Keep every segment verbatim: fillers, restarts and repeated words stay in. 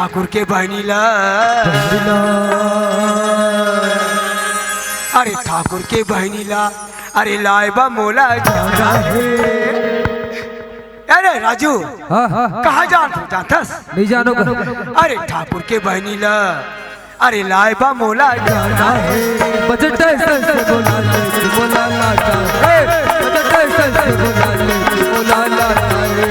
ठाकुर के बहिनी ला, अरे ठाकुर के बहिनी ला, अरे लाए बा मोला जाना हे। अरे राजू, हाँ, हाँ, हाँ। कहाँ जान तू, जानथस? नहीं जानो का। अरे ठाकुर के बहिनी ला, अरे लाए बा मोला जाना हे। बजट ऐसा से बोला ले, बोला लाटा हे। बजट ऐसा से बोला ले, बोला लाटा हे।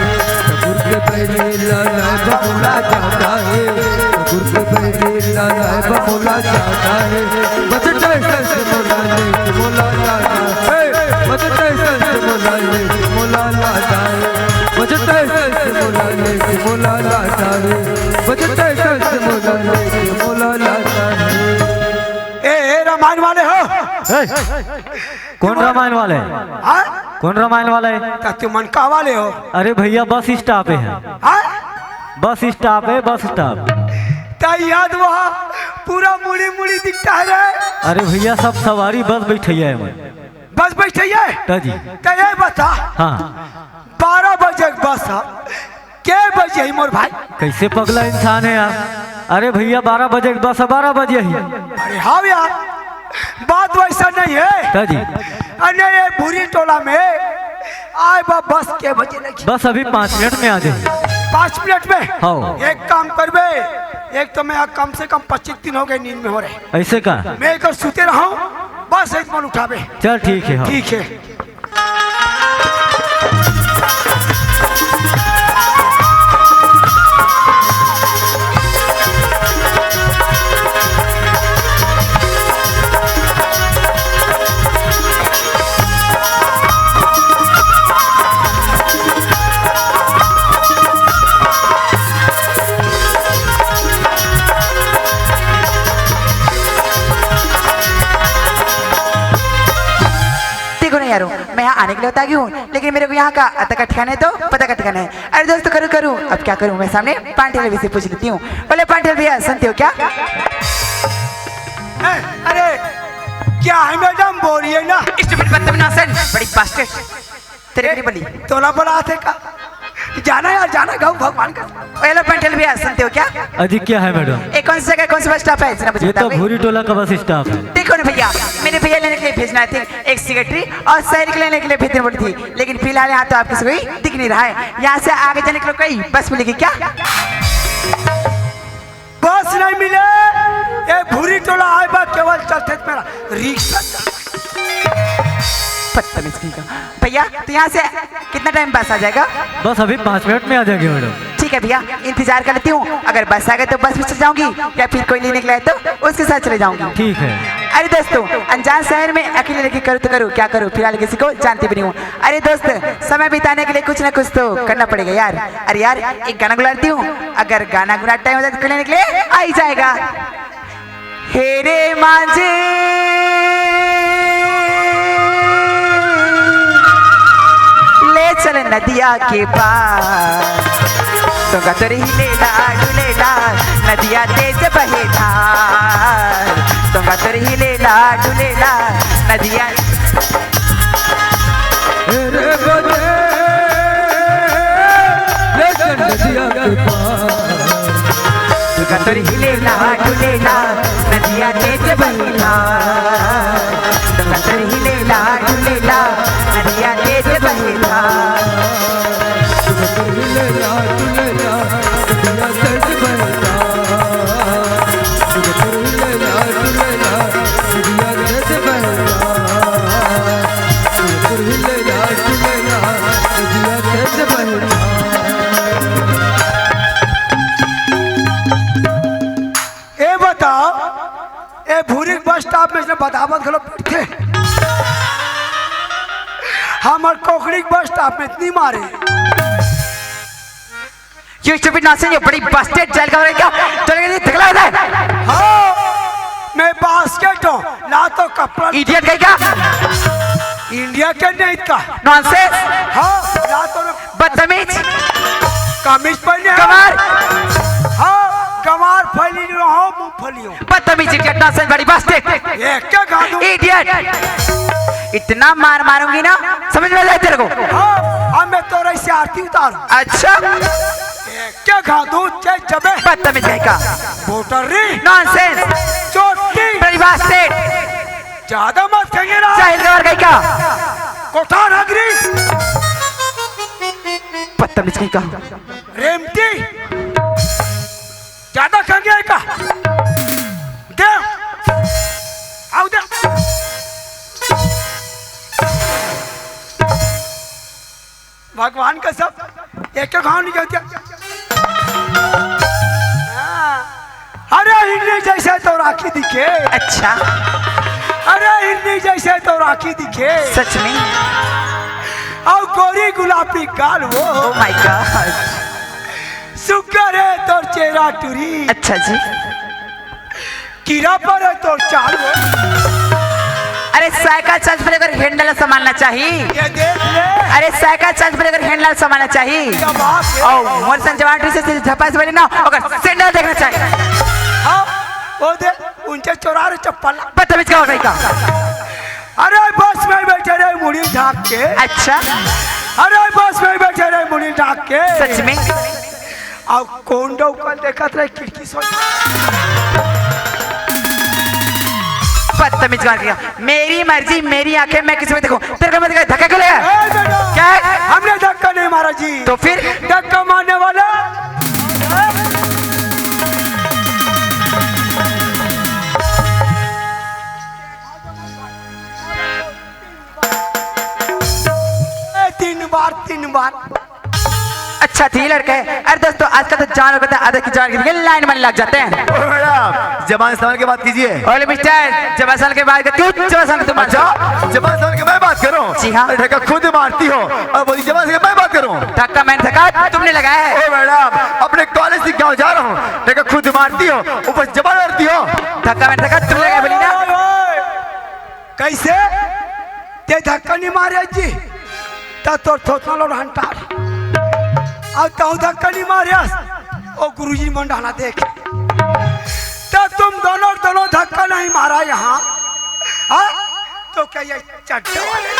ठाकुर के बहिनी ला, लाए बा मोला जाना हे। ठाकुर के बहिनी ला, लाए बा मोला जाना हे। बजट ऐसा से बोला ले, बोला लाटा हे। बजट ऐसा से बोला ले, बोला लाटा हे। बजट ऐसा से बोला ले, बोला लाटा हे। बजट ऐसा से बोला ले, बोला लाटा हे। ए, ए, रामायण वाले हो? ए, कौन रामायण वाले? हाँ? कौन रामायण वाले? त तुमन का वाले हो? अरे भैया, बस स्टॉप है। हाँ? बस स्टॉप है, बस स्टॉप। त याद वहाँ पूरा मुड़ी मुड़ी दिखता है रे। अरे भैया, सब सवारी बस बैठैया है मैं। बस बैठैया है? त जी। त ये बता। हाँ। बारह बजे के बस है, के बजे ही मोर भाई? कैसे पगला इंसान है यार? अरे भैया, बारह बजे के बस है, बारह बजे ही। अरे हाँ यार, बात वैसा नहीं है। का जी? अरे ये भूरी टोला में आए बा बस के बजे लगी? बस अभी पाँच मिनट में आ जाए। पाँच मिनट में? हाँ। एक काम करबे, एक तो मैं कम से कम पच्चीस दिन हो गए नींद में हो रहे। ऐसे का? मैं एक सुते रहा हूँ, बस एक मन उठाबे। चल ठीक है, हाँ। ठीक है। देखो ना यारो, मैं यहाँ आने के लिए तो आ गई हूँ, लेकिन मेरे को यहाँ का अता का ठिकाना है तो पता का ठिकाना है। अरे दोस्त, करूँ करूँ, अब क्या करूँ, मैं सामने पान ठेले से पूछ लेती हूँ। बोले पान ठेले भैया, सुनते हो क्या? ए, अरे, क्या है मैडम, बोलिए ना। Stupid बदतमीज नॉनसेंस, बड़ी बास्टर्ड। तेरे को नहीं बोली। तोला बड़ा आते का? जाना यार, जाना गाँव भगवान का। हेलो पान ठेले भैया, सुनते हो क्या? अजी, क्या है मैडम? ये कौन सी जगह, कौन सा बस स्टॉप है? जरा मुझे ये तो बताओगे? भूरी टोला का बस स्टॉप है। देखो ना भैया, मेरे भैया लेने के लिए भेजना थी, एक सेक्रेटरी और सहेली को लेने के लिए भेजने बोली थी, लेकिन फिलहाल यहाँ तो आपको कोई दिख नहीं रहा है। यहाँ से आगे जाने के लिए कोई बस मिलेगी क्या? बस नहीं मिले, ये भूरी टोला आए बा केवल चलते मेरा रिक्शा। बदतमीज कहीं का। भैया, तो यहाँ से कितना टाइम बस आ जाएगा? बस अभी पाँच मिनट में आ जाएगी मैडम। ठीक है भैया, इंतजार कर लेती हूँ, अगर बस आ गए तो बस में चले जाऊंगी, या फिर कोई लेने के लिए आए तो उसके साथ चले जाऊंगी। ठीक है। अरे दोस्तों, अनजान शहर में अकेले लड़की करूँ तो करूँ, क्या करूँ, फिलहाल किसी को जानती भी नहीं हूँ। अरे दोस्त, समय बिताने के लिए कुछ ना कुछ तो करना पड़ेगा यार। अरे यार, एक गाना गुनगुना लेती हूँ, अगर गाना गुनगुनाते टाइम हो जाए तो लेने के लिए आ ही जाएगा। हे रे मांझे, ले चल नदिया के पार। तोंगा तोर हिलेला डुलेला, नदिया तेज बहे धार। तोंगा तोर हिलेला डुलेला, नदिया। हे रे बजे, ले चल नदिया के पार। तोंगा तोर हिलेला डुलेला, नदिया तेज बहे धार। तोंगा तोर हिलेला डुलेला, नदिया तेज बहे धार। तोंगा तोर हिलेला डुलेला, नदिया तेज बहे धार। ए बताओ, ए भूरी के बस स्टॉप में से बदावत घलो बैठे। हमर कोकड़ी के बस स्टॉप में इतनी मारे। You stupid nonsense, ये बड़ी बास्टर्ड जाइल का हो रही क्या? चले गए, ठगला होता है। हाँ, मैं बास्केट हूँ, ला तो कपड़ा। Idiot कहीं का? इंडिया के नहीं का? Nonsense। हाँ, ला तो। बदतमीज। कमीज पहने हो? गंवार। हाँ, गंवार फैली रहो, मूंगफली हो। बदतमीज, idiot, nonsense, बड़ी बास्टर्ड। ये क्या गा दूं? Idiot। इतना मार मारूंगी ना, समझ में आ जाए तेरे को। हाँ, अब मैं तो रही से आरती उतार। अच्छा। के घादू चे जबे। बदतमीज कहीं का। बोटरी। Nonsense। चोटी। प्रतिभा सेठ। ज्यादा मत कहिए ना। जाहिल गवार कहीं का। कोठार हगरी। बदतमीज कहीं का। रेमटी। ज्यादा कहिए का। दे। आओ दे। भगवान कसम, एक घाव नहीं कहते। हाँ। अरे हिरनी जैसे तो राखी दिखे। अच्छा। अरे हिरनी जैसे तो राखी दिखे। सच में? और गोरी गुलाबी गाल वो। Oh my God। सुग्घर है तोर चेहरा टुरी। अच्छा जी। कीड़ा पर है तोर चाल वो। अरे साइकिल चार्ज पर अगर हैंडल संभालना चाहिए। ये देख ले। अरे साइकिल चार्ज पर अगर हैंडल संभालना चाहिए। क्या बात है? और मोर सन जवान से झपा से बोले ना, अगर सैंडल देखना चाहिए। हाँ, वो दे, उनके चोरा रे चप्पल। बदतमीज का हो गई का? अरे बस में बैठे रहे मुड़ी ढाक के। अच्छा। अरे बस में बैठे रहे मुड़ी ढाक के। सच में? अब कौन डौकल देखत रहे खिड़की से? बदतमीज कर गया। मेरी मर्जी, मेरी आंखें, मैं किसी में देखूं। तेरे को मैं धक्का क्यों लगा? ए बेटा, क्या है? हमने धक्का नहीं मारा जी। तो फिर? धक्का मारने वाला ए, तीन बार, तीन बार। अच्छा थी लड़का है। अरे दोस्तों, आजकल तो जान होता है, आदत की जान की लाइन में लग जाते हैं। ओ मैडम, जबान संभाल के बात कीजिए। ओले मिस्टर, जबान संभाल के बात करती हूँ, जबान संभाल के तुम अच्छा, जबान संभाल के मैं बात करूँ? जी हाँ। अरे धक्का खुद मारती हो और बोली जबान से मैं बात करूँ? धक्का मैंने धक्का तुमने लगाया है। ओ मैडम, अपने कॉलेज से गाँव जा रहा हूँ, धक्का खुद मारती हो, ऊपर जबान मारती हो। धक्का मैंने धक्का तुमने लगाया, बोली ना। ओए, ओए, ओए। कैसे? ते धक्का नहीं मारे जी, त तोर थोथना लो हंटार। अब तू धक्का नहीं मारे, ओ गुरुजी मन डाला देख। त तुम दोनों, दोनों धक्का नहीं मारा यहाँ, हाँ? तो क्या ये चड्डे वाले?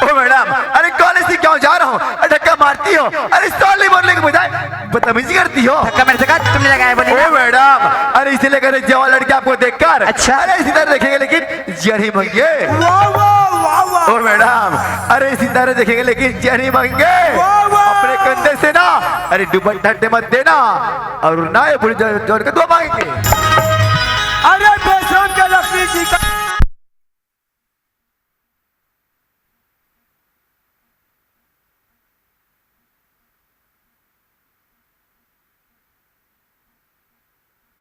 ओ मैडम, अरे कॉलेज से क्यों जा रहा हूँ? अरे धक्का मारती हो। अरे सॉरी बोलने के बजाय बदतमीजी करती हो। धक्का मैंने धक्का तुमने लगाया, बोली ना। ओ मैडम, अरे इसीलिए कह रहे जवान लड़के आपको देखकर, अच्छा। अरे इसी तरह देखेंगे लेकिन जर ही मंगे। वाह, वाह, वाह, वाह। ओ मैडम, अरे इसी तरह देखेंगे लेकिन जर ही मंगे। वाह, वाह। अपने कंधे से ना, अरे दुपट्टा हटे मत देना और ना ये पुलिस जवान को दुआ मांगेंगे। अरे बेशरम के लकड़ी जी का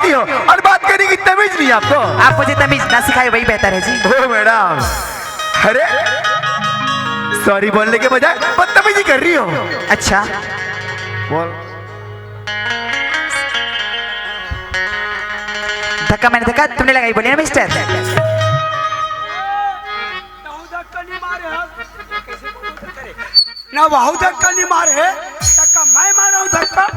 हो और बात करने की तमीज नहीं आपको। आप मुझे तमीज ना सिखाए, वही बेहतर है जी। ओ मैडम, अरे सॉरी बोलने के बजाय बदतमीजी कर रही हो। अच्छा, बोल। धक्का मैंने धक्का तुमने लगाई, बोलिए ना मिस्टर। ना वहू धक्का नहीं मारे, धक्का मैं मारा हूँ धक्का।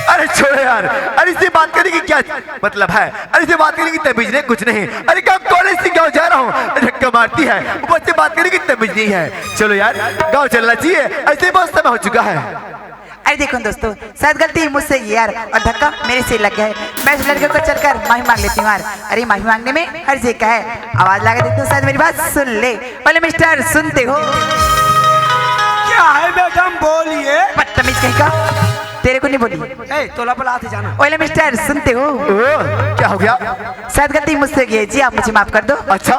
अरे छोड़ो यार, अरे इससे बात करने की क्या मतलब है? अरे इससे बात करने की तमीज नहीं, कुछ नहीं। अरे क्या कॉलेज से गाँव जा रहा हूँ, धक्का मारती है, ऊपर से बात करने की तमीज नहीं है। चलो यार, गाँव चलना चाहिए, ऐसे बहुत समय हो चुका है। अरे देखो दोस्तों, शायद गलती मुझसे हुई यार, और धक्का मेरे से लग गया है। मैं उस लड़के को चलकर माफी मांग लेती हूँ यार। अरे माफी मांगने में हर्ज क्या है? आवाज लगा देती हूँ, शायद मेरी बात सुन ले। बोले मिस्टर, सुनते हो? क्या है मैडम, बोलिए। बदतमीज कहीं का, तेरे को नहीं बोली। ए, तोला पला आते जाना। बोले मिस्टर, सुनते हो? ओ, क्या हो गया? शायद गलती मुझसे हुई है जी, आप मुझे माफ कर दो। अच्छा,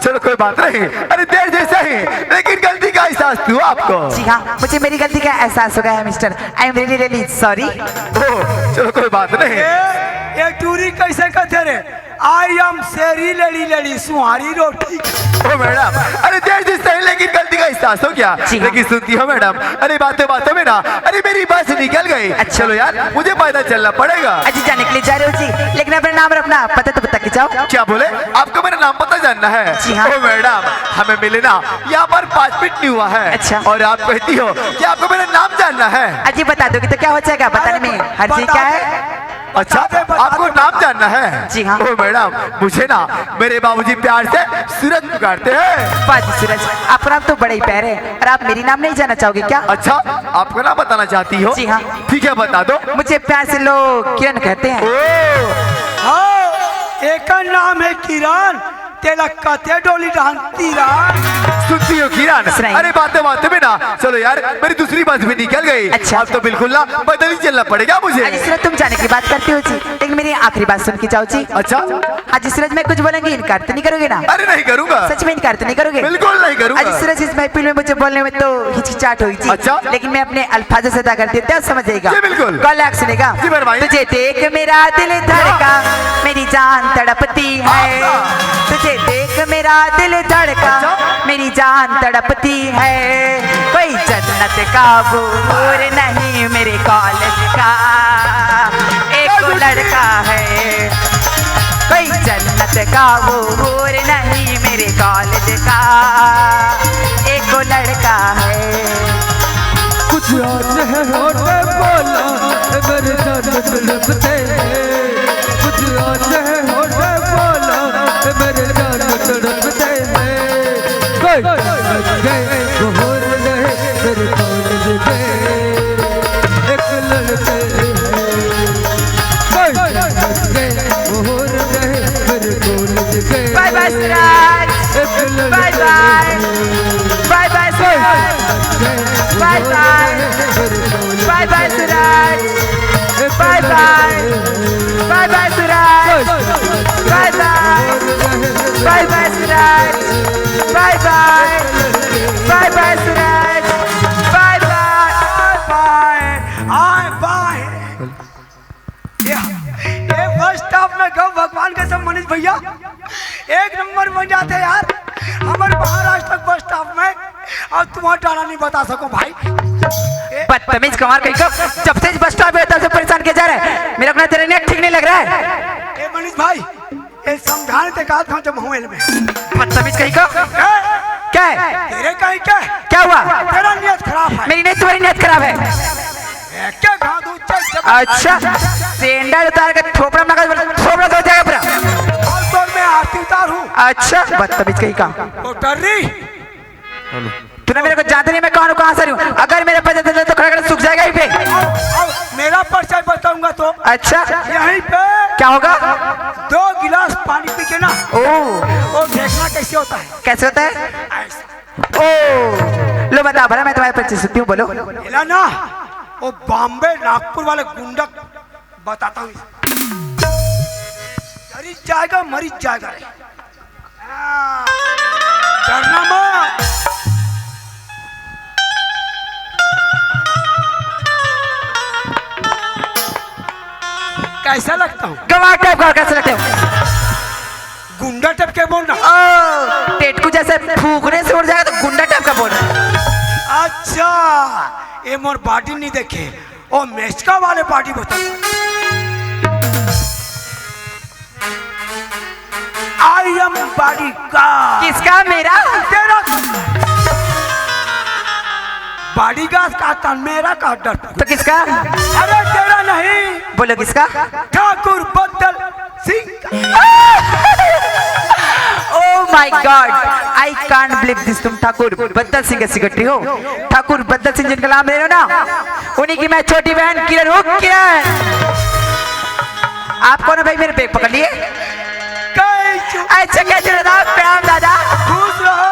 चलो कोई बात नहीं। अरे देर जैसे ही, लेकिन गलती का एहसास हुआ आपको? जी हाँ, मुझे मेरी गलती का एहसास हो गया है mister. I am really really sorry। ओ, चलो कोई बात नहीं। ए, ये टूरी कैसे कहते रे? I am शेरी लड़ी लड़ी सुहारी रोटी। ओ मैडम, अरे देर जैसे ही, लेकिन गलती का एहसास हो गया। जी हाँ। लेकिन सुनती हो मैडम, अरे बातों बातों में ना, अरे मेरी बस निकल गई। अच्छा। चलो यार, मुझे पैदल चलना पड़ेगा। अजी जाने के लिए जा रहे हो जी, लेकिन अपना नाम और अपना पता तो बता के जाओ। क्या बोले? आपको मेरा नाम पता जानना है? जी हाँ। ओ मैडम, हमें मिलना यहाँ पर पाँच मिनट नहीं हुआ है। अच्छा। और आप कहती हो कि आपको मेरा नाम जानना है। अजी बता दोगे तो क्या हो जाएगा? बताने में हर्ज क्या है? अच्छा, बता दे, बता आपको दे, नाम बता। जानना है? जी हाँ। ओ मैडम, मुझे ना मेरे बाबूजी प्यार से सूरज पुकारते हैं। वाह जी सूरज, आपका नाम तो बड़ा ही प्यारा है, और आप मेरी नाम नहीं जानना चाहोगे क्या? अच्छा, आपका नाम बताना चाहती हो? जी हाँ। ठीक है, बता दो। मुझे प्यार से लोग किरण कहते हैं। ओ, हाँ, एकर नाम है किरण, तेला कते डोली डांती रा। सुनती हो किरण? सुनाइए। अरे बातें बातें में ना, चलो यार, मेरी दूसरी बस भी निकल गई। अच्छा। अब तो बिल्कुल ना पैदल ही चलना पड़ेगा मुझे। अरे सूरज, तुम जाने की बात करते हो जी, लेकिन मेरी आखिरी बात सुन के जाओ जी। अच्छा। हाँ जी सूरज, मैं कुछ बोलेंगे, इनकार तो नहीं करोगे ना? अरे नहीं करूंगा। सच में इनकार तो नहीं करोगे? बिल्कुल नहीं करूंगा। अरे सूरज, इस महफिल में मुझे बोलने में तो हिचकिचाहट होगी जी। अच्छा। लेकिन मैं अपने अल्फाजों से अदा कर देता हूँ, समझ जाएगा। जी बिल्कुल। कॉल आके सुनेगा। जी मेरे भाई। तुझे देख मेरा दिल धड़का, मेरी जान तड़पती है। हाँ। तुझे देख मेरा दिल धड़का, अच्छा। मेरी जान तड़पती है। कोई जन्नत का वो हूर नहीं मेरे कॉलेज का, एक लड़का है। कोई जन्नत का वो हूर नहीं मेरे कॉलेज का, एक लड़का है। कुछ आज है होठ बोला, मेरे जान तड़पते हैं। कुछ आज है होठ बोला, मेरे जान तड़पते हैं। कोई जन्नत गए वो हूर नहीं मेरे कॉलेज में, एक लड़के हैं। कोई जन्नत गए वो हूर नहीं मेरे कॉलेज में। बाय बाय सूरज। बाय बाय। बाय बाय सूरज। बाय बाय। बाय बाय सूरज। बाय बाय। बाय बाय सूरज। बाय बाय। बाय बाय सूरज। बाय बाय। बाय बाय सूरज। बाय बाय। बाय बाय। आय बाय। ये, ये बस स्टॉप में गौ भगवान के सब मनीष भैया एक नंबर बन जाते यार। हमारे महाराष्ट्र तक बस स्टॉप में, और तुम्हारा डाला नहीं बता सको भाई। ए, बदतमीज कमार कहीं का, जब से इस बस स्टॉप पे तब से परेशान किया जा रहा है। मेरा अपना तेरा नेट ठीक नहीं लग रहा है। ए मनीष भाई, ये समझाने ते कहा था जब मोबाइल में। बदतमीज कहीं का। ए, क्या है? तेरे कहीं का? क्या हुआ? तेरा नियत खराब है। मेरी नहीं, तुम्हारी नियत खराब है। ए, क्या घात ऊंचा जब अच्छा, सैंडल उतार के थोपड़ा में लगा, थोपड़ा तो हो जाएगा पूरा। और तो मैं आरती उतार हूँ। अच्छा, बदतमीज कहीं का। ओ टर्री। हेलो। तूने मेरे को जानते नहीं, मैं कौन हूँ, कहाँ से आ रही हूँ। अगर मेरा पता चले तो खड़ा खड़ा सूख जाएगा यहीं पे। अब, अब मेरा परिचय बताऊंगा तो। अच्छा। यहीं पे क्या होगा? दो गिलास पानी पी के ना, ओ। वो देखना कैसे होता है। कैसे होता है? ऐसा। ओ, लो बताओ भला, मैं तुम्हारे परिचय सुनती हूँ, बोलो। मिला ना, वो बॉम्बे नागपुर वाले गुंडा बताता हूँ। मरी जाएगा, मरी जाएगा रे। हाँ, डरना मत। कैसा लगता हूँ? गवार टाइप का। कैसा लगता हूँ? गुंडा टाइप के बोलना। ओ, टेटकू जैसे फूकने से उड़ जाएगा तो गुंडा टाइप का बोलना। अच्छा, ये मोर बॉडी नहीं देखे, ओ मेचका वाले बॉडी बता। I am bodyguard। किसका? मेरा? तेरा। बॉडीगार्ड का था, मेरा का डर। तो किसका? अरे तेरा नहीं। बोलो किसका? ठाकुर बद्दल सिंह का। Oh my God, I can't believe this। तुम ठाकुर बद्दल सिंह के सिकट्री हो? ठाकुर बद्दल सिंह जिनका नाम ले रहे हो ना, उन्हीं की मैं छोटी बहन किरण हूँ। किरण, आप कौन हो भाई? मेरे बैग पकड़ लिए। कैसे? अच्छा, कैसे दादा? प्रणाम दादा। खुश रहो।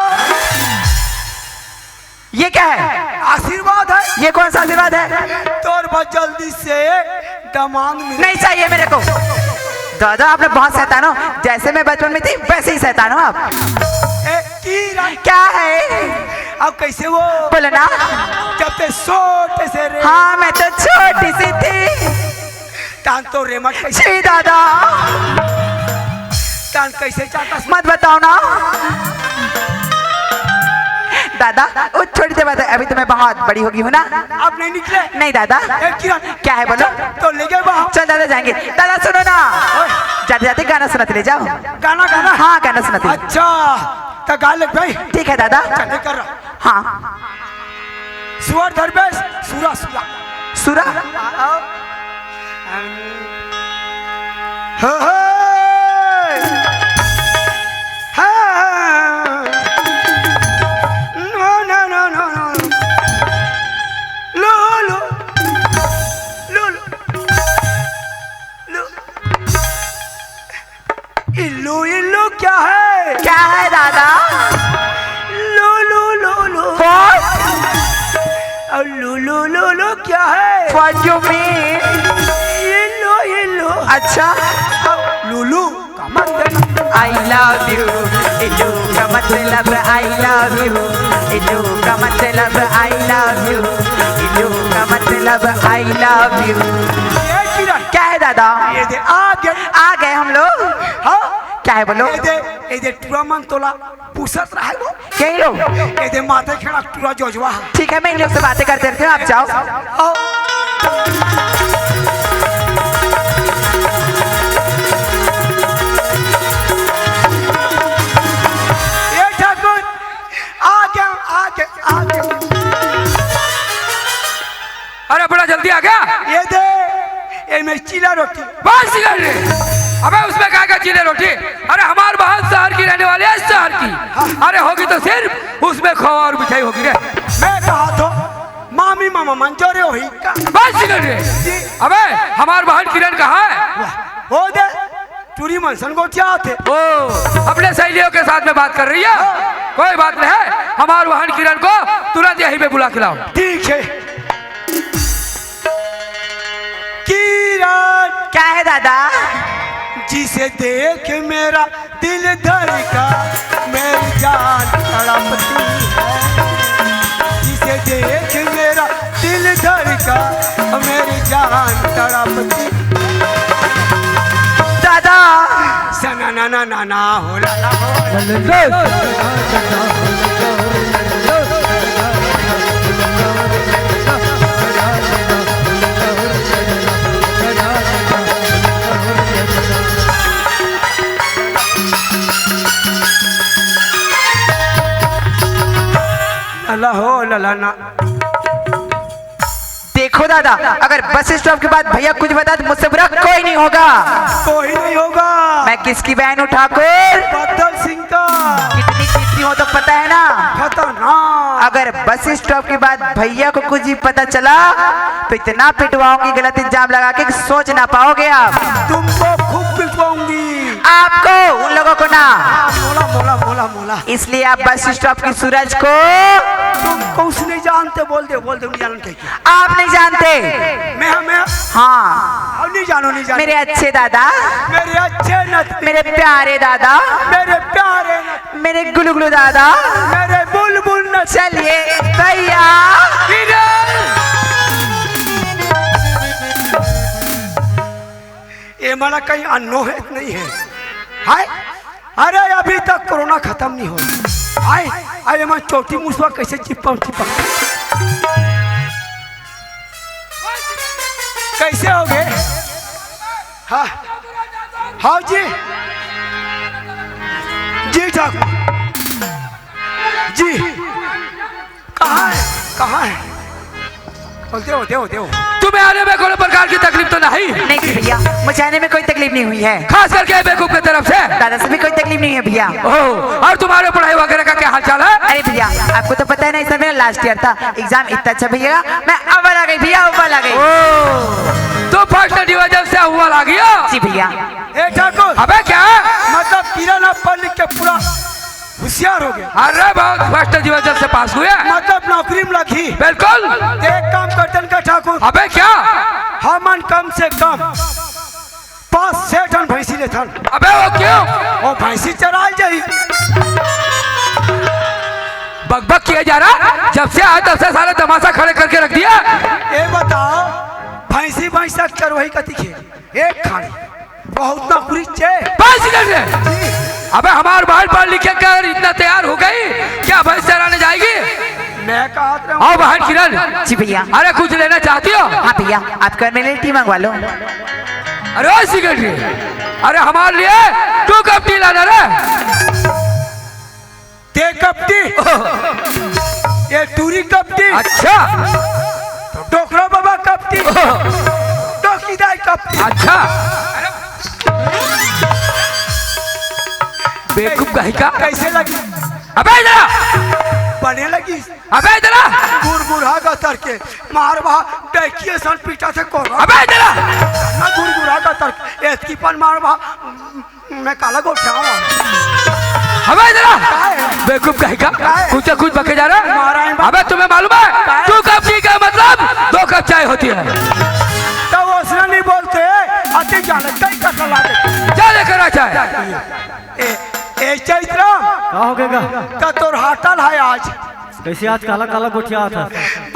ये क्या है? आशीर्वाद है। ये कौन सा आशीर्वाद है? तोर बस जल्दी से दामाद मिले। नहीं चाहिए मेरे को। दादा, आपने बहुत शैतान हो, जैसे मैं बचपन में थी वैसे ही शैतान हो आप। ए, की रा- क्या है? अब कैसे वो? बोलो ना। जब ते छोटे से रे। हाँ, मैं तो छोटी सी थी। तान तो रेमट कैसे? छी दादा। तान कैसे चाहता? मत बताओ ना दादा, वो छोटी सी बात है, अभी तो मैं बहुत बड़ी हो गई हूँ ना। अब नहीं निकले? नहीं दादा। ए, किरण। क्या है बोलो? चल, तो ले गए वहाँ। चल दादा, जाएंगे। दादा सुनो ना, ओए। जाते जाते गाना सुनाते ले जाओ। गाना, गाना? हाँ, गाना सुनाते। अच्छा, तो गा ले भाई। ठीक है दादा। चल, कर रहा। हाँ। सुअर धर्मेश, सुरा, सुरा। सुरा? आओ। हो, हो। हाँ। No, no, no, no, no। लो, लो। लो, लो। लो। इल्लू, इल्लू क्या है? क्या है दादा? लो, लो, लो, लो। What? और लो, लो, लो, लो क्या है? What you mean? इल्लू, इल्लू। अच्छा। और लुलु का मतलब I love you, इल्लू का मतलब I love you, इल्लू का मतलब I love you, इल्लू का मतलब I love you। ये किरण। क्या है दादा? ये दे, आ गए। आ गए हम लोग। हाँ? क्या है बोलो? ये दे, ये दे, टुरा मन तोला पूछत रहा है वो। यही लोग? ये दे, माथे खड़ा टुरा जोजवा। ठीक है, मैं इन लोग से बातें करते रहती हूँ, आप जाओ। आओ। ए ठाकुर, आ गया, आ गया, आ गया। अरे, बड़ा जल्दी आ गया। ये दे, ये में चीला रोटी। बस कर रे। अबे, उसमें काय का चीला रोटी? अरे, हमार बहन शहर की रहने वाली है, शहर की। हाँ। अरे, होगी तो सिर्फ उसमें खोवा और मिठाई होगी रे। मैं कहा तो मामी मामा मन जोरे होही का। बस कर रे। जी। अबे, हमार बहन किरण कहाँ है? वाह, वो दे, टूरी मन सन गोठियाथे। ओ, अपने सहेलियों के साथ में बात कर रही है? हाँ। कोई बात नहीं, हमार बहन किरण को तुरंत यहीं पे बुला के लाओ। ठीक है। किरण। क्या है दादा? जिसे देख मेरा दिल धड़का, मेरी जान तड़पती है। जिसे देख मेरा दिल धड़का, मेरी जान तड़पती। दादा। सना ना ना ना ना हो ला ला हो। अल्लाह हो ललाना। देखो दादा, अगर बस स्टॉप के बाद भैया कुछ बता तो मुझसे बुरा कोई नहीं होगा। कोई नहीं होगा। मैं किसकी बहन हूँ ठाकुर? बदल सिंह का। कितनी कितनी हो तो पता है ना? खतरनाक। अगर बस स्टॉप के बाद भैया को कुछ भी पता चला तो इतना पिटवाऊंगी गलत इल्जाम लगा के कि सोच ना पाओगे आप। तुमको खूब पिटवाऊंगी। आपको, उन लोगों को ना। हाँ, मोला, मोला, मोला, मोला। इसलिए आप बस स्टॉप की सूरज को तुम कुछ नहीं जानते, बोल दे, बोल दे, नहीं जानते क्या? आप नहीं जानते। मैं, मैं। हाँ। अब नहीं जानो, नहीं जानो। मेरे अच्छे दादा। मेरे अच्छे नथनी। मेरे प्यारे दादा। मेरे प्यारे नथनी। मेरे गुलगुलू दादा। मेरे बुलबुल नथनी। चलिए भैया। ये माला कहीं अन्नो है कि नहीं है? हाय? अरे, अभी तक कोरोना खत्म नहीं हो। हाय? अरे, मैं चोटी मुसवा कैसे चिपकाऊं, चिपक? कैसे हो गए? हाँ, हाँ जी, जी ठाकुर जी। कहाँ है? कहाँ है? ओ, देव, देव, देव। तुम्हें आने में कोनो प्रकार की तकलीफ तो नहीं? नहीं जी भैया, मुझे आने में कोई तकलीफ नहीं हुई है। खास करके बेवकूफ की तरफ से? दादा से भी कोई तकलीफ नहीं है भैया। ओह, और तुम्हारे पढ़ाई वगैरह का क्या हाल चाल है? अरे भैया, आपको तो पता है ना, इस समय मेरा लास्ट ईयर था, एग्जाम इतना अच्छा भैया, मैं अव्वल आ गई भैया, अव्वल आ गई। ओह, तो फर्स्ट डिवीजन से अव्वल आ गया? जी भैया। ए ठाकुर। अबे क्या? मतलब किरण अब पढ़ लिख के पूरा होशियार हो गया। अरे बहुत फर्स्ट डिवीजन से पास हुए। मतलब नौकरी में लगी। बिल्कुल। तो एक काम करतन का ठाकुर। अबे क्या? हमन कम से कम पाँच छह ठन भैंसी लेथन। अबे वो क्यों? वो भैंसी चराए जाही। बकबक किया जा रहा, जब से आया तब से सारे तमाशा खड़े करके रख दिया। ये बताओ, भैंसी भैंसा चरवाही कती खेल? एक खानी बहुत नौकरी चे। बस कर दे। अबे हमार बहन पढ़ लिख कर इतना तैयार हो गई, क्या भैंस चराने जाएगी? मैं कहा था। आओ बहन किरण। जी भैया। अरे कुछ लेना चाहती हो? हाँ भैया, आपका मेरे लिए टी मंगवा लो। अरे ओ सिगरेट, अरे हमारे लिए टू कप टी लाना रे। ते कपटी, ये टूरी कपटी। अच्छा। डोकरा बाबा कपटी। डोकीदाई कपटी। अच्छा। बेवकूफ कहीं का। कैसे लगी? अबे इधर आ! बने लगी। अबे इधर आ! गुरगुरा गतर के मार भा, डैकिए सन पीटा थे कोरा। अबे इधर आ! ना गुरगुरा गतर के, एतकी पन मार भा, मैं काला गोठियावा। अबे इधर आ! काहे? बेवकूफ कहीं का। काहे? कुछ कुछ बके जा रहा है। मारा है बा- अबे तुम्हें मालूम है? काहे? तू कब की क्या मतलब? दो कप चाय होती है। तो वो उसने नहीं बोलते, अति जाने कई कसला दे। क्या लेकर आ चाय? ए, ए चैतराम। का हो गया? का तोर हाटल है आज? कैसे आज काला काला गोठिया था?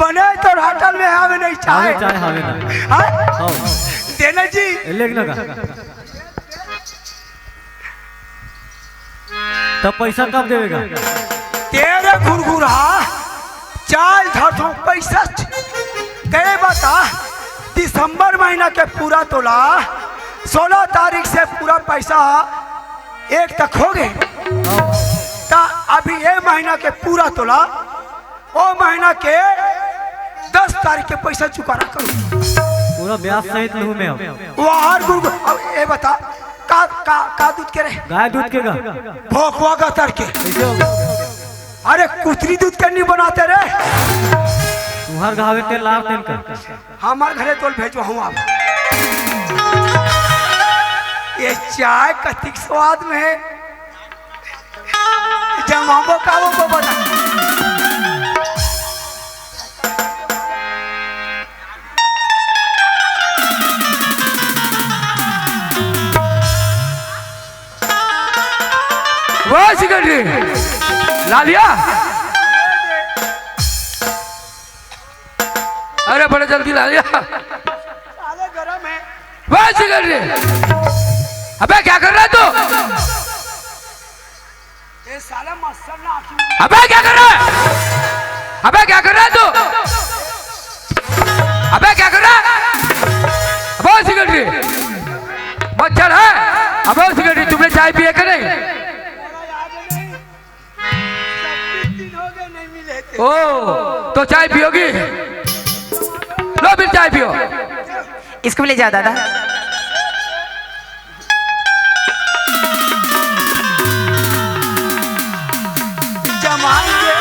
बने तोर हाटल में हवे नहीं चाय। हवे चाय, हवे ना। हाँ? हाँ। देना जी। ए, लेग ना का। तब पैसा कब देवेगा? तेरे घुरघुरा चाल धरथों पैसा च-, कहे बता, दिसंबर महीना के पूरा तोला सोलह तारीख से पूरा पैसा एक तक हो गए। ता अभी ये महीना के पूरा तोला ओ महीना के दस तारीख के पैसा चुकाना करूँ। पूरा ब्याज सहित लूँ मैं अब। वाहर गुरु, अब ये बता, का, का, का दूध के रहे? गाय दूध के गा। भोकवा का तर के। कैसे हो? अरे, कुतरी दूध के नहीं बनाते रे। तुम्हार गावे तेल लार तेल का। हमार घरे तोल भेजवा हूँ आप। ये चाय कतिक स्वाद में है। जमाबो का वो को बता। वो सिकंदरी, लालिया। अरे, बड़ा जल्दी लालिया। साले गरम है। वो सिकंदरी। अबे, क्या कर रहा है तू? ए साला मच्छर ना आँखी में। अबे क्या कर रहा है? अबे क्या कर रहा है तू? अबे क्या कर रहा है? अबे सिकंदरी, मच्छर है। अबे सिकंदरी, तुमने चाय पिए कि नहीं? तीन दिन हो गए नहीं मिले थे। ओ, तो चाय पियोगी? लो फिर चाय पियो। इसको भी ले जाओ दादा। जमान दे,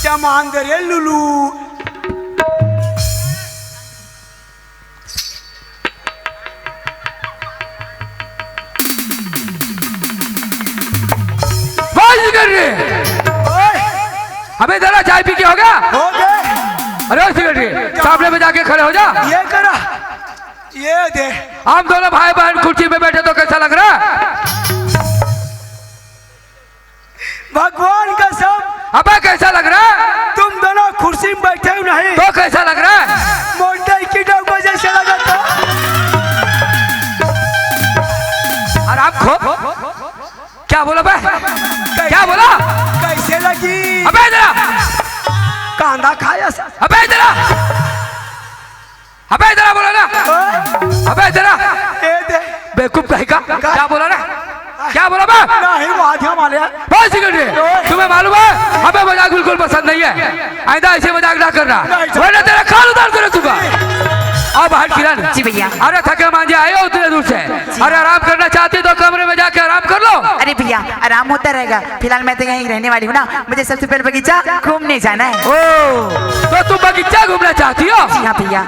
जमान दे रे लुलू। बस कर रे। ओए। अबे जरा चाय पी के हो गया? हो गया। अरे सिकंदरी, सामने में जाके खड़े हो जा। ये करा। ये दे। हम दोनों भाई बहन कुर्सी पे बैठे तो कैसा लग रहा है? भगवान कसम। अबे कैसा लग रहा है? तुम दोनों कुर्सी में बैठे हो नहीं। तो कैसा लग रहा है? मोटे की डब्बा जैसे लगा तो। और आप खो? क्या बोला बे? क्या बोला? कैसे लगी? अबे इधर आ। कांदा खाया सा। अबे इधर आ। अबे इधर आ बोला ना। हाँ? अबे इधर आ। ए दे। बेवकूफ कहीं का। का? क्या बोला ना? क्या बोला बे? नहीं, वो आधिया माले हैं। बस सिकंदरी, ओए। तुम्हें मालूम है, हमें मजाक बिल्कुल पसंद नहीं है। आइंदा ऐसे मजाक ना करना, नहीं, सर। वरना तेरा कान उतार कर रख दूंगा। आओ बाहर किरण। जी भैया। अरे थके मांजे आए हो उतने दूर से। जी। अरे आराम करना चाहते हो तो कमरे में जाके आराम कर लो। अरे भैया, आराम होता रहेगा, फिलहाल मैं तो यहीं रहने वाली हूँ ना, मुझे सबसे पहले बगीचा घूमने जाना है। ओ, तो तुम बगीचा घूमना चाहती हो? जी हाँ भैया,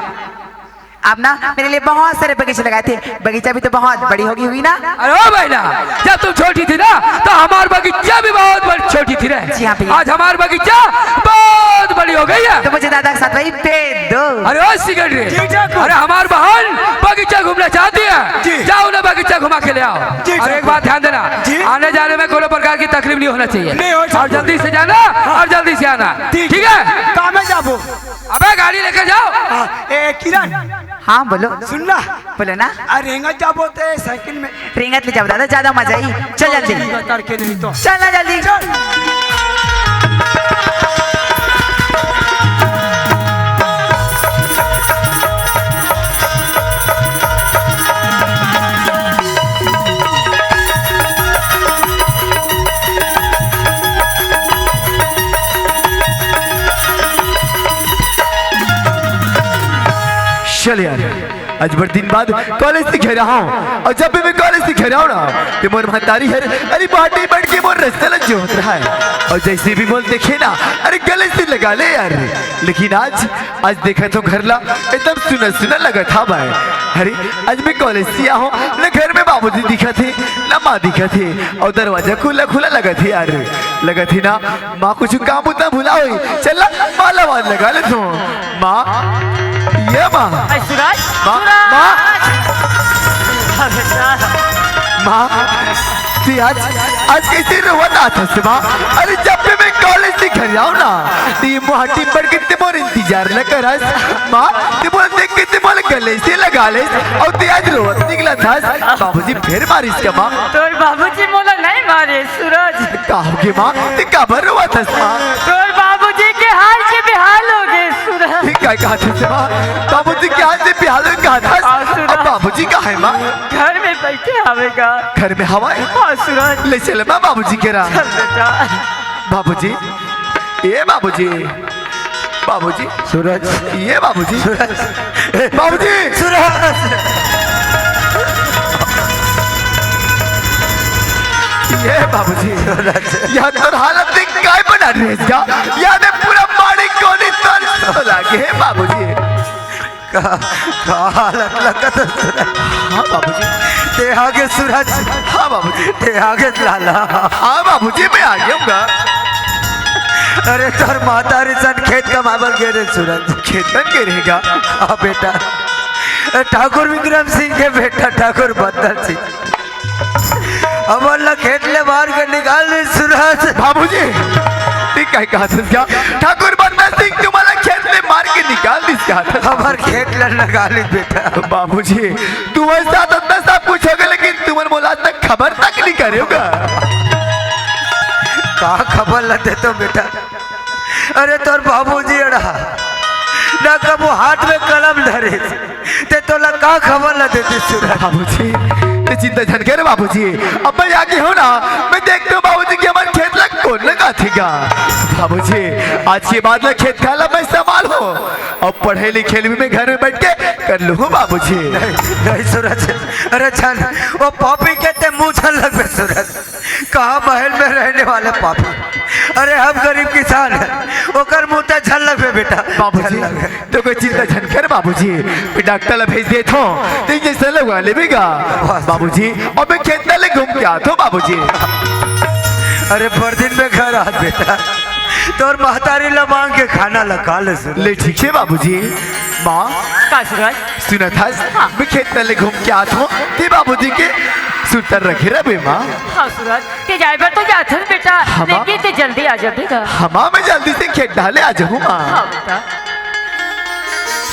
आप ना मेरे लिए बहुत सारे बगीचे लगाए थे, बगीचा भी तो बहुत बड़ी होगी हुई ना? अरे ओ बहना, जब तुम छोटी थी ना, तो हमार बगीचा भी बहुत बड़ी, छोटी थी रे। जी हाँ भैया। आज हमार बगीचा बहुत बड़ी हो गई है। तो मुझे दादा के साथ वहीं पे दो। अरे ओ सिकंदरी, जी, जी, अरे हमार बहन बगीचा घूमना चाहती है, जी। जाओ ना बगीचा घुमा के ले आओ। जी, और जी। एक बात ध्यान देना, जी। आने जाने में कोनो प्रकार की तकलीफ नहीं होना चाहिए। नहीं हो सकता। और जल्दी से जाना, हाँ। और जल्दी से आना। ठीक। ठीक है? काम में जाबो। अबे गाड़ी लेकर जाओ। हाँ, ए, किरण। हाँ, बोलो। सुन ना। बोलो ना। आ, रेंगत जाबो ते साइकिल में। रेंगत ले जाओ दादा, ज्यादा मजा आई। चल जल्दी। चल, तड़के नहीं तो। चल ना जल्दी। चल। चल यार। आज बड़ दिन बाद कॉलेज से घर आए हंव, अउ जब भी मैं कॉलेज से घर आंव ना, त मोर महतारी हर अरे बाटी बन के मोर रस्ता ल जोहत रहय, अउ जइसे भी मोला देखे ना, अरे गले से लगा ले यार। लेकिन आज, आज देखत हंव घर ला एकदम सुना सुना लगत हवय। अरे आज मैं कॉलेज से आए हंव, न घर में बाबूजी दिखत हे, न माँ दिखत हे, अउ दरवाजा खुला खुला लगत हे यार। लगत हे ना माँ कुछ काम बुता भुला होही। चल ना, माँ ला आवाज लगा लेथंव। माँ, ए माँ। अरे सूरज, माँ, सूरज। माँ। अरे यार। माँ, ते आज, आज कइसे रोवत आथस माँ? अरे जब भी मैं कॉलेज से घर आंव ना, ते मुहाटी पड़ के ते मोर इंतजार न करस। माँ, ते मोला देख के ते मोला गले से लगा लेस, अउ ते आज रोवत निकलत हस। बाबूजी फेर मारिस का माँ? तोर बाबूजी मोला नहीं मारे सूरज। का होगे माँ? ते काबर रोवत हस माँ? तोर बाबूजी के हाल से बेहाल होगे सूरज। ये का कहत हस माँ? बाबूजी के हाल से बेहाल होगे कहत हस? हाँ, सूरज। अब बाबूजी कहाँ हे माँ? घर में बइठे हवय गा। घर में हवय? हाँ, सूरज। ले चल माँ बाबूजी करा। चल बेटा। बाबूजी, ए बाबूजी, बाबूजी। सूरज। ए बाबूजी। सूरज। बाबूजी। सूरज। ए बाबूजी। सूरज। यार तोर हालत देख काय बना रहे इसका? यार ये पूरा पानी कोनी तर लागे हे बाबूजी। का, का हालत लगत हे सूरज? हाँ बाबूजी। ते आगे सूरज। हाँ बाबूजी। ते आगे लाला। हाँ बाबूजी, मैं आ गया हूँ गा। अरे तोर महतारी सन खेत कमाए बर गे रहे सूरज। खेतन गे रहे गा? हाँ बेटा, ठाकुर विक्रम सिंह के बेटा ठाकुर बंदल सिंह हमन ला खेत ले मार के निकाल दिस सूरज। बाबूजी, ते काय कहत हस का? ठाकुर बंदल सिंह तुम्हारा खेत ले मार के निकाल दिस का? हमर खेत ले निकाल दिस बेटा। बाबूजी, तुम्हारे साथ इतना सब कुछ होगे, लेकिन तुमन मोला आज तक खबर तक नहीं करे हो गा। का खबर ला देथों बेटा? अरे तोर बाबूजी अड़ा ना कभू हाथ में कलम धरे, ते तोला का खबर ला देतिस सूरज? बाबूजी, ते चिंता झन कर बाबूजी, अब मैं आगे हूँ ना, मैं देखता हूँ बाबूजी कि हमर खेत ला कोन लगाथे गा। बाबूजी, आज के बाद ला खेत खार ला मैं संभालहूँ, अब पढ़े लिखे ल भी मैं घर में बइठ के कर लूहूँ बाबूजी। नहीं, नहीं सूरज, अरे झन, ओ पापी के ते मुँह झन लगबे सूरज। कहाँ महल में रहने वाला पापी? अरे हम गरीब किसान हैं, ओकर मुँह ते झन लगबे बेटा। बाबूजी, झन लगबे। ते कोई चिंता झन कर बाबूजी, मैं डॉक्टर ला भेज देथों, ते इंजेक्शन लगवा लेबे गा। बाबूजी, अउ मैं खेत ले घूम के आथों बाबूजी। अरे बड़ दिन में घर आत बेटा, तोर महतारी ला मांग के खाना ला खा ले सूरज। ले ठीक हे बाबूजी। माँ। का सूरज? सुनत हस? हाँ। मैं खेत ले घूम के आथों, ते बाबूजी के सुरता रखे रहिबे माँ। हाँ सूरज, ते जाए बर तो जाथस बेटा, हाँ, माँ। लेकिन ते जल्दी आ जाबे गा। हाँ, माँ, मैं जल्दी से खेत डहर ले आ जाहूँ माँ। हाँ बेटा।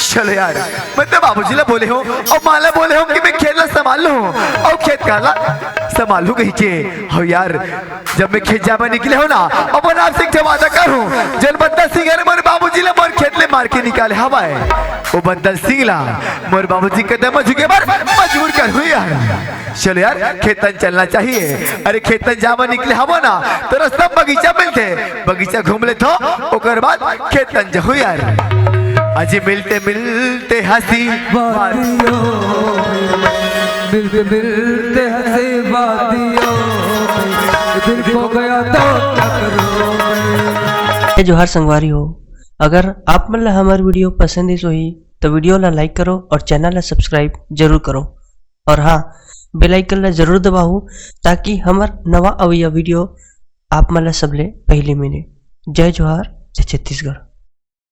चलो यार, मैं तो बाबूजी ला बोले हूँ अउ माँ ला बोले हूँ कि मैं खेत ला संभाल लूँ अउ खेत खार ला संभाल लूँ कहिके। हो यार, जब मैं खेत जाए बर निकले हूँ ना, अपन आप से एक ठो वादा करूँ, जेन बंदल सिंह हर मोर बाबूजी ला मोर खेत ले मार के निकाले हवय, ओ बंदल सिंह ला मोर बाबूजी के कदम में झुके बर मजबूर करहूँ यार। चलो यार, खेतन चलना चाहिए। अरे खेतन जाए बर निकले हवो ना, त रस्ता में बगीचा मिलथे, बगीचा घूम लेथों, ओकर बाद खेतन जाहूँ यार। अजी मिलते मिलते हंसी वादियों में, मिलते मिलते हंसी वादियों में, दिल खो गया दो टकरों में। जय जोहार संगवारी हो, अगर आप मन ला हमर वीडियो पसंद आइस होही, त वीडियो ला like करो अउ चैनल ला subscribe जरूर करो। अउ हाँ, bell icon ला जरूर दबाहू, ताकि हमर नवा अवइया वीडियो आप मन ला सबले पहिली मिले। जय जोहार, जय छत्तीसगढ़।